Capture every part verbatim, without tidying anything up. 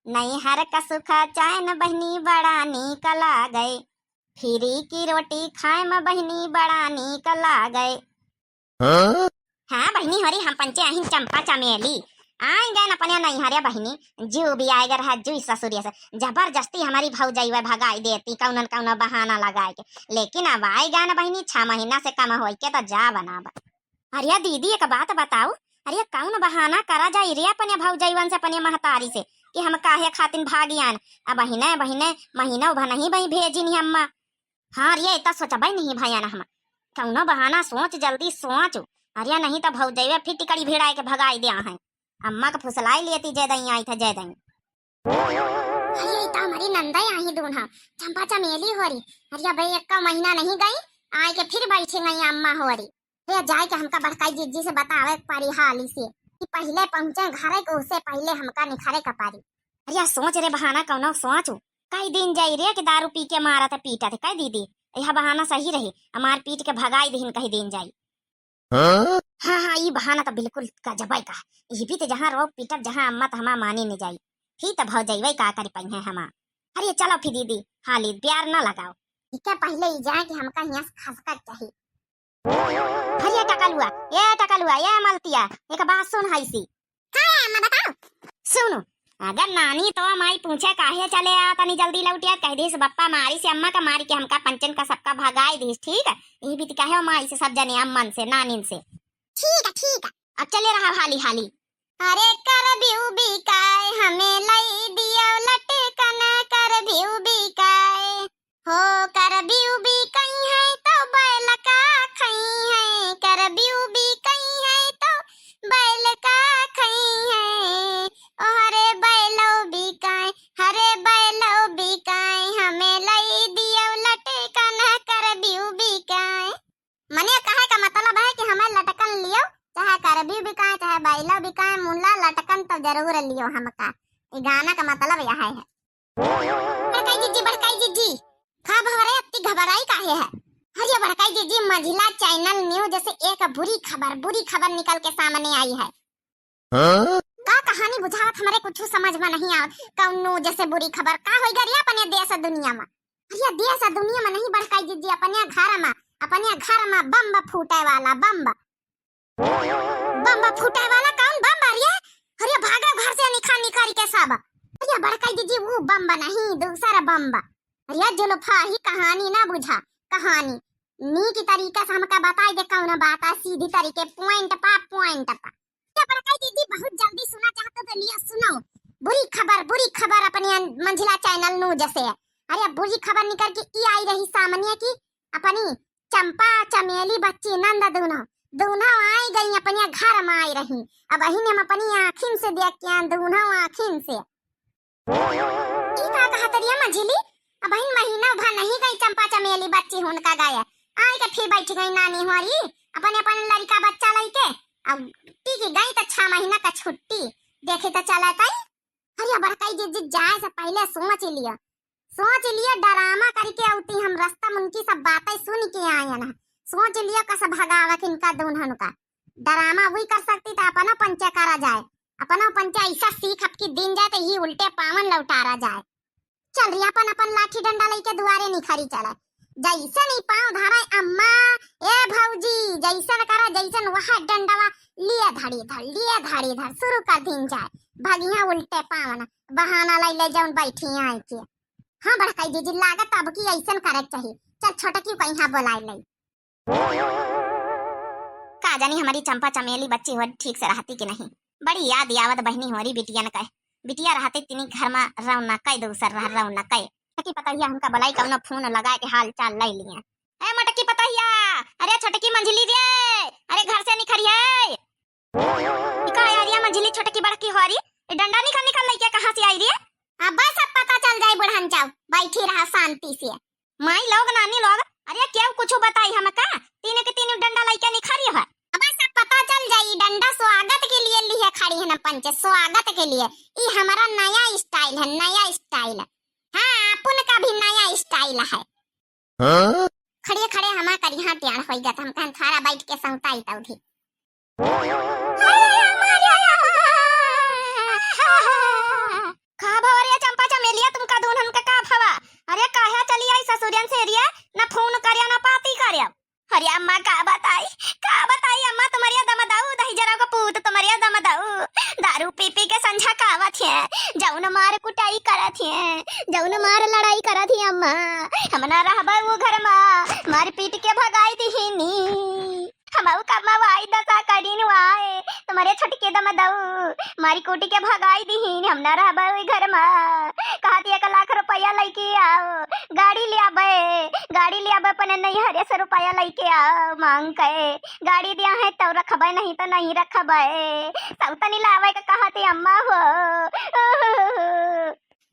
नैहर का सुख चैन बहिनी बड़ा नीक लागे, फिरी की रोटी खाए में बहिनी बड़ा नीक लागे। हाँ? हाँ बहिनी, हरी हम पंचे आहिन चंपा चमेली। आइ गए अपने नैहरे बहिनी, जू भी आइ गए रहा, जू ससुरिया से जबरदस्ती हमरी भौजइवे भगाइ देती, कौनन कौनो बहाना लगाइ के। लेकिन अब आइ गए न बहिनी, छह महीना से कम होइके तो जा बनाब। अरे दीदी, एक बात बताउ, अरे कौन बहाना करा जाई रे अपने भौजइवन से, अपने महतारी से, कि हम काहे खातिन भागियान? अब बहिने, बहिने, महीनों भर नहीं बही भेजिन ही अम्मा। हाँ रे, इतना सोचबे नहीं भैया ना हम। कौनो बहाना सोच, जल्दी सोच। अरे नहीं तो भौजइवे फिर टिकड़ी भिड़ाइ के भगाइ दिया है। अम्मा के फुसलाइ लेती, जय दई आई था, जय दई। अरे, ई तो हमरी नंदई आही दून हा, चंपा चमेली होरी। अरे भाई, एक्का महीना नहीं गई, आइ के फिर बैठी गई अम्मा होरी। अरे, जाए के हमका बड़काई जिज्जी से बतावे के पड़ी हाली से कि पहिले पहुँचे घरे के, उससे पहिले हमका निखरे के पड़ी। अरे, सोच रे बहाना कौनो सोच। कई दिन जाई रे कि दारू पी के मारत पीटत, कह दीदी, यह बहाना सही रही, हमार पीट के भगाइ दिहिन, कह दिन जाई। हाँ? हाँ, हाँ, ई बहाना तो बिल्कुल गजबै का है। ई भी तो जहाँ रोक पीटब, जहाँ अम्मा तो हमा माने न जाई। फिर तो भौजइवै का करी पइहैं हमा। अरे चलो फिर दीदी, हाली प्यार ना लगाओ। ठीक है, पहिले ई जाए कि हमका हियाँ से खसका चाही। अरे टकलुआ, ए टकलुआ, ए मलतिया, एक बात सुन हाइसी। हाँ, अम्मा, बताओ। सुनो, अगर नानी तो माई पूछे काहे चले आ, तनी जल्दी लौटिया, कह दिस बप्पा मारी से अम्मा का मारी के हमका पंचन का सबका भगाई दिस, ठीक है? यही बीती कहे माई से सब जने अम्मन से, नानिन से। ठीक है, ठीक है। अब चले रहा हाली हाली। अरे कर बिउ बिकाए, हमें लई दियो लटकन कर बिउ बिकाए। हो कर बिउ बिकइहैं तो बैल का खइहैं, कर बिउ बिकइहैं तो बैल का खइहैं। ओ हरे बैलो बिकाए, हरे बैलो बिकाए, हमें लई दियो लटकन कर बिउ बिकाए। मने कहे का मतलब है कि हमें लटकन लियो, चाहे कर बिउ बिकाए, चाहे बैलो बिकाए, मुल्ला लटकन तो जरूर लियो हमका। ई गाना का मतलब यह है। बड़काई जिज्जी, बड़काई जिज्जी, का भवरे अत्ती घबराई काहे है? अरे बड़काई जिज्जी, मझिला चैनल न्यूज से एक बुरी खबर, बुरी खबर निकल के सामने आई है। हाँ? का कहानी बुझावत, हमरे कुछ समझ में नहीं आवत। कौन न्यूज से बुरी खबर का होई गा रे अपने देश दुनिया में? अरे देश दुनिया में नहीं बड़काई जिज्जी, अपने घर में, अपने घर में बम फूटे वाला, बम। बम फूटे वाला कौन बम बा रे? अरे भागो घर से निखर निखर के सब। अरे बड़काई जिज्जी, वो बम नहीं, दूसरा बम। अरे जुल्फा, ही कहानी ना बुझा, कहानी नीक तरीका से हमका बताई दे कौन बात है, सीधी तरीके, पॉइंट पा पॉइंट पा। अरे बड़काई जिज्जी, बहुत जल्दी सुना चाहते तो लिया सुनो। बुरी खबर, बुरी खबर अपने मंझिला चैनल न्यूज से। अरे बुरी खबर निकल के ई आई रही सामने की अपनी चंपा चमेली बच्ची नंद दूनो, दूनो आई गई अपने घर में आई रही। अबहिन हम अपनी आँखिन से देख के आन, दूनो आँखिन से। ई का कहत रिया मझिली? अबहिन महीना भर नहीं गई चंपा चमेली बच्ची हुनका गए, आई के फिर बैठ गई नानी होरी अपने अपन लड़का बच्चा लइके। अब टिक गई तो छह महीना का छुट्टी देखे तो चला तई। अरे बड़काई जिज्जी, जाए से पहिले सोच लिया, सोच लिया, डरामा करके अउती हम रस्ता में उनकी सब बातें सुन के आयन है। सोच लिया कस भगावक इनका दुन्हन का। डरामा वही कर सकती तो अपनो पंचे करा जाए, अपनो पंचे ऐसा सीख अबकी दिन जाए तो ही उल्टे पावन लौटारा जाए। चल रही अपन अपन लाठी डंडा लइके दुआरे निखरी चला। जैसन ई पाँव धराए अम्मा, ए भौजी, जैसन करा जैसन वह डंडवा लिए धड़ी धड़, लिए धड़ी धड़ शुरू कर दीन जाए। भगिया उल्टे पावन बहाना लइ ले जौन बैठी आए के। हाँ बड़काई जिज्जी, लागत अब की ऐसन करे के चाही। चल छोटकी कहीं बोलाए ले। का जानी हमारी चंपा चमेली बच्ची हो ठीक से रहती कि नहीं। बड़ी याद आवत बहिनी होरी बिटियन के। बिटिया रहते तिनी घर में रौनक है, दूसर रह रौनक है। छोटकी पतोहिया हमका बोलाई कौनो फोन लगा के हाल चाल ले लिए। ए मोटकी पतोहिया, अरे छोटकी मंझिली रे, अरे घर से निखरी है। ई का यार, या मंझिली छोटकी बड़की होरी, ई डंडा निखर निखर लइके कहाँ से आई रे? अब सब पता चल जाई बुढ़न जाओ, बैठी रहा शांति से। माई लोग, नानी लोग, अरे केहू कुछ बताई हमका? तीन के तीन डंडा लइके निखरी है। अब सब पता चल जाई, डंडा स्वागत के लिए लिए खड़ी है ना पंचे, स्वागत के लिए। ई हमारा नया स्टाइल है, नया स्टाइल। हाँ, अपन का भी नया स्टाइल है। हाँ? खड़े खड़े हमा करिहा टियाण होई गत, हम कहन थारा बैठ के सौताई तौधी। का भवा जउन मार कुटाई करत हैं, जउन मार लड़ाई करत हैं अम्मा, हम ना रहबे उ घर मा, मार पीट के भगाई दिहिनी। हमऊ कमावाई दसा करीन वाए, तुम्हरे छोटके दमदऊ मारी कूटी के भगाई दिहिन, हम ना रहबे ओई घर मा। कहत एक लाख रुपया लइके आओ, गाड़ी ले आबे, गाड़ी ले आबे, अपने नैहरे से रुपया लइके आओ मांग के। गाड़ी दिया है तो रखबे, नहीं तो नहीं रखबे। सौतनी लावे के कहत अम्मा हो।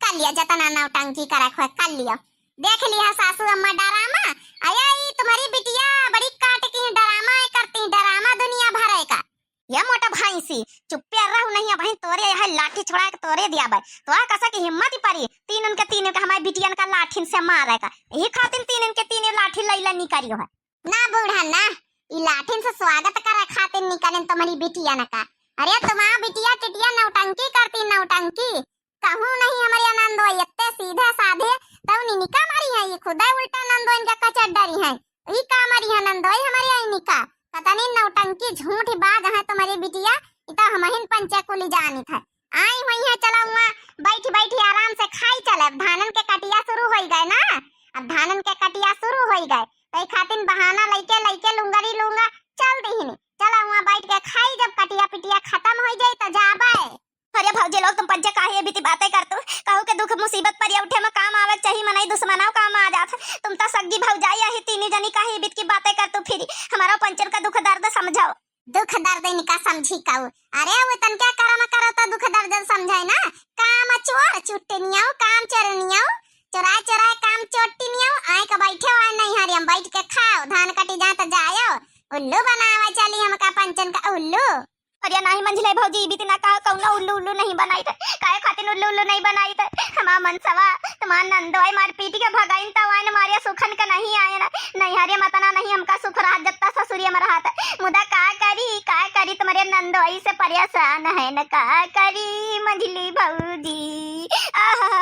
कर लिया, जतना नौटंकी करक हो, कर लिया। देख लिया सासू अम्मा डरामा। अया, ई तुम्हरी बिटिया बड़ी काट की डरामा करती, डरामा दुनिया भरे का। ये मोटा भैंसी, चुप्पे रहू नहीं, अबहिन तोरे यह लाठी छोड़ा के तोरे दिया बे। तो कसा की हिम्मत ही परी, तीन उनके तीन के हमारे बिटियन का लाठिन से मारे का। यही खातिर तीन उनके तीन लाठी लैला निकरियो है। ना बूढ़ा ना, ई लाठिन से स्वागत करे खातिर निकलिन तुम्हरी बिटियन का। अरे तुम्हार बिटिया टिटिया नौटंकी करती, नौटंकी। कहूँ नहीं हमरे नंदोई, इतने सीधे साधे, तब इनका मारी है, ये खुदा उल्टा नंदोई इनका कचर डरी है। ई का मारी है नंदोई हमरे इनका? कतनी नौटंकी झूठ बाज है तुम्हरी बिटिया, ई तो हमहिन पंचे कुली जानित है। आई हुई है, चला हुआ बैठी बैठी आराम से खाई चले। अब धानन के कटिया शुरू होई गए ना, अब धानन के कटिया शुरू होई गए, तो ई खातिन बहाना लइके लइके लुंगरी लुंगा चल दिहिनी। चला हुआ बैठ के खाई, जब कटिया पिटिया खत्म होई जाई तो जाबे। अरे भौजी लोग, तुम पंचे काहे बीती बातें करतू? कहू के दुख मुसीबत पर उठे में काम आवे चाहिए, मनई दुश्मनाव काम आ जात। तुम तो सग्गी भौजाई अही, तीनी जनी काहे बीत की बातें करतू फिरी? हमारा पंचन का दुख दर्द समझाओ। दुख दर्द इनका समझी काऊ? अरे वो तनके करम करो तो दुख दर्द समझाए ना। काम चोर चुट्टनियाओ, काम चोरनियाओ, चोराए चोराए काम चोट्टनियाओ, आए के बैठे हो, आए नहीं हरियम बैठ के खाओ, धान कटी जाए तो जाओ, उल्लू बनावे चली हमका पंचन का उल्लू। अरे नाही मंझले भौजी, ई बीती ना कहा कौनो उल्लू उल्लू नहीं बनाई थे। काहे खातिर उल्लू उल्लू नहीं बनाई थे? हमार मनसवा, तुम्हार नंदोई मार पीट के भगाइन त वाइन मारिया सुखन के नहीं आए ना। नहीं हरे मतना नहीं हमका सुख रहा जत्ता ससुरिया में रहा था। मुदा का करी, का करी, तुम्हारे नंदोई से परेशान है न, का करी मंझली भौजी। आहा।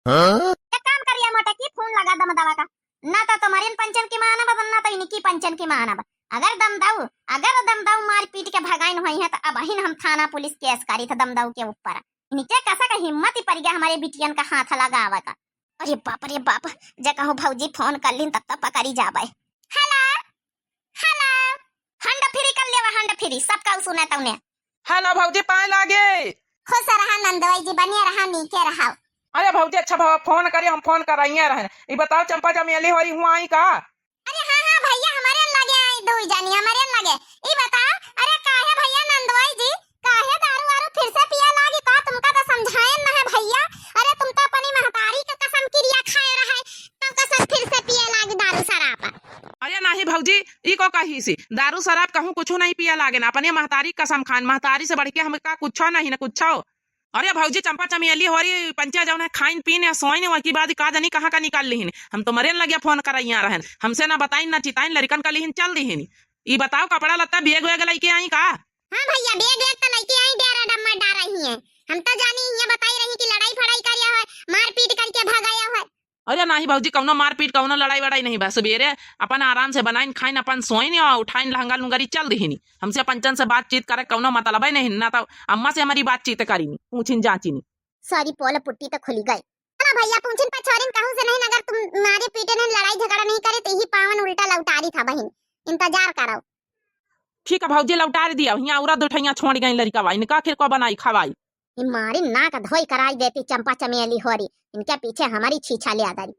हाँ? एक काम करिया मोटकी, फोन लगा दमदवा का। ना तो तुम्हारे पंचन की मानब, ना तो इनकी पंचन की मानब। अगर दमदऊ, अगर दमदऊ मार पीट के भगाइन होई है तो अबहिन हम थाना पुलिस केस करी था दमदऊ के ऊपर। इनके कसा का हिम्मत ही पड़ गया हमारे बिटियन का हाथ लगावे का। अरे बाप रे बाप, जे कहूँ भौजी फोन कर लीन तब तो पकड़ी जाबे। हेलो, हेलो। Hands free कर लेवा, hands free, सब का सुने तउने। हेलो भौजी, पाए लागे। खुश रहा नंदोई जी, बनिए रहा, नीके रहा। अरे भौजी, अच्छा भवा फोन करे, हम फोन कराइए रहन। ई बताओ चंपा चमेली होरी हुआ आई का? अरे हाँ, हाँ भैया, हमारे लगे आई दुई जानी, हमारे लगे। ई बताओ, अरे काहे भैया नंदोई जी, काहे दारू वारू फिर से पिए लागी का? तुमका तो समझाएन ना है भैया। अरे तुम तो अपनी महतारी के कसम किरिया खाए रहे, तो कसम फिर से पिए लागी दारू शराब। अरे नाही भौजी, ई को कही सी, दारू शराब कहूँ कुछो नहीं पिए लागे ना, अपने महतारी कसम खान, महतारी से बढ़ के हमका कुछो नहीं ना कुछो। अरे भौजी, चंपा चमेली होरी पंचे जौन है खाइन पीन या सोइन, वकी बाद का जानी कहाँ का निकाल लिहिन। हम तो मरेन लगे फोन करैया रहन, हमसे ना बताइन ना चिताइन, लड़कन का लिहिन चल दिहिन। ई बताओ कपड़ा लत्ता बैग वैग लइके आई का? हाँ भैया, बैग वैग तो लइके आई, डेरा डम्मा डारा ही है। हम तो जानी ये बताई रही कि लड़ाई फड़ाई करिया है, मारपीट करके भगाया है। अरे नाही भौजी, कौनो मारपीट, कौनो लड़ाई वड़ाई नहीं बा। सबेरे अपन आराम से बनाइन खाइन, अपन सोइन और उठाइन लहंगा लुंगरी चल दिहिनी। हमसे पंचन से बातचीत करे कौनो मतलबे नहीं, ना तो अम्मा से हमारी बातचीत करीनी, पूछिन जाचिनी। सारी पोल पुट्टी तो खुली गई। चला भैया, पूछिन पछोरिन कहूँ से नहीं, अगर तुम मारे पीटे नहीं, लड़ाई झगड़ा नहीं करे तो यही पावन उल्टा लौटारी था बहिन, इंतजार करो। ठीक है भौजी, लौटारी दिया, हियाँ औरत दुठैया छोड़ गई लड़का बा, इनका आखिर को बनाई खवाई। ई मारी नाक धोई कराई देती चंपा चमेली होरी, इनके पीछे हमारी छीछा ले आदरी।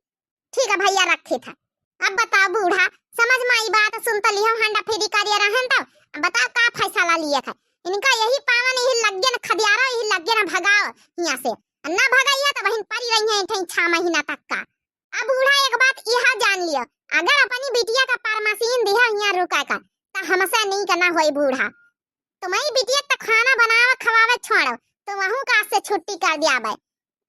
ठीक है भैया, रखे था। अब बताओ बूढ़ा, समझ में आई बात, सुन तो लियो, हंडा फेरी करिए रहन तो। अब बताओ का फैसला लिए था? इनका यही पावन, यही लग्गे न खदियारो, यही लग्गे न भगाओ हियाँ से। ना भगाइए तो बहिन परी रही है ठई छह महीना तक का। अब बूढ़ा एक बात यह जान लियो, अगर अपनी बिटिया का परमसीन दिया हियाँ रुका का, तो हमसे नहीं करना होई बूढ़ा। तुम्हारी बिटिया तो खाना बनावे खवावे छोड़ो, तो वहू का से छुट्टी कर दिया बे।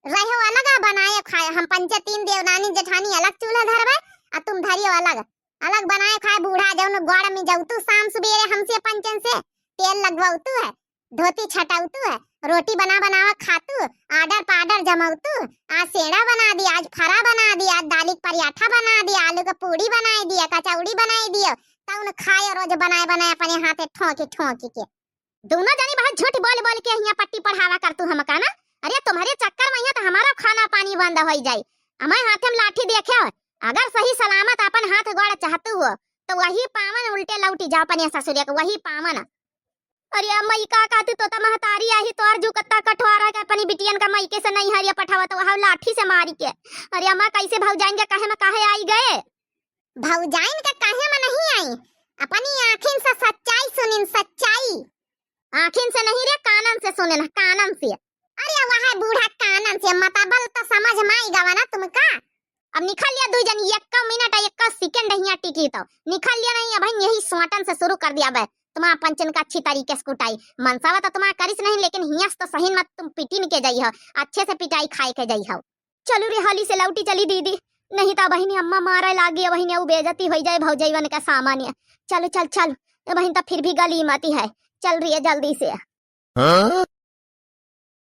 रहो अलग आ बनाए खाए, हम पंचे तीन देवरानी जेठानी अलग चूल्हा धरबे, आ तुम धरियो अलग, अलग बनाए खाए। बूढ़ा जौन गोड़ में जाऊ तू, शाम सुबेरे हमसे पंचन से तेल लगवाऊ तू है, धोती छटाऊ तू है, रोटी बना बनावा खातू, आडर पाडर जमाऊ तू। आज सेड़ा बना दी, आज फरा बना दी, आज दाली के पराठा बना दी, आलू के पूड़ी बनाई दिया, कचौड़ी बनाई दियो, तौन खाए रोज बनाए बनाए अपने हाथे ठोंकी ठोंकी के। दोनों जनी बहुत झूठ बोल बोल के हियाँ पट्टी पढ़ावा कर तू हमका ना। अरे बंद होइ जाई। अमय हाथे में लाठी देखे हो, अगर सही सलामत अपन हाथ गोड़ चाहतू हो, तो वही पावन उल्टे लौटी जाओ अपने ससुरे के, वही पावन। अरे अम्मा, ई का कहती, तो त महतारी आही, तोर जू कत्ता कठोर है कि अपनी बिटियन का मइके से नैहरिया पठावत, वह लाठी से मारी के। अरे अम्मा, कैसे भौजाइन के कहे में काहे आई गए? भौजाइन के कहे में नहीं आई, अपनी आँखिन से सच्चाई सुनिन, सच्चाई। आँखिन से नहीं रे, कानन से सुनिन, कानन से। अरे वह बूढ़ा कानन से, मतबल तो समझ में आई गवा ना तुमका। अब निकल लिया दुई जन, एक मिनट, एक सेकंड हियाँ टिकी तो निकल लिया नहीं। अब यही स्वाटन से शुरू कर दिया बे, तुम्हारा पंचन का अच्छी तरीके से कुटाई। मनसावा तो तुम्हारा करिस नहीं, लेकिन हियाँ से तो सही मत तुम पिटिन के जाई हो, अच्छे से पिटाई खाए के जाई हो। चलू रे, हाली से लौटी चली दीदी, नहीं तो बहिनी अम्मा मारे लागी, बहिनी उ बेइज्जती होइ जाए भौजैवन के सामने। चल, चल, चल, ए बहिन तो फिर भी गली मती है, चल रही है जल्दी से। हाँ?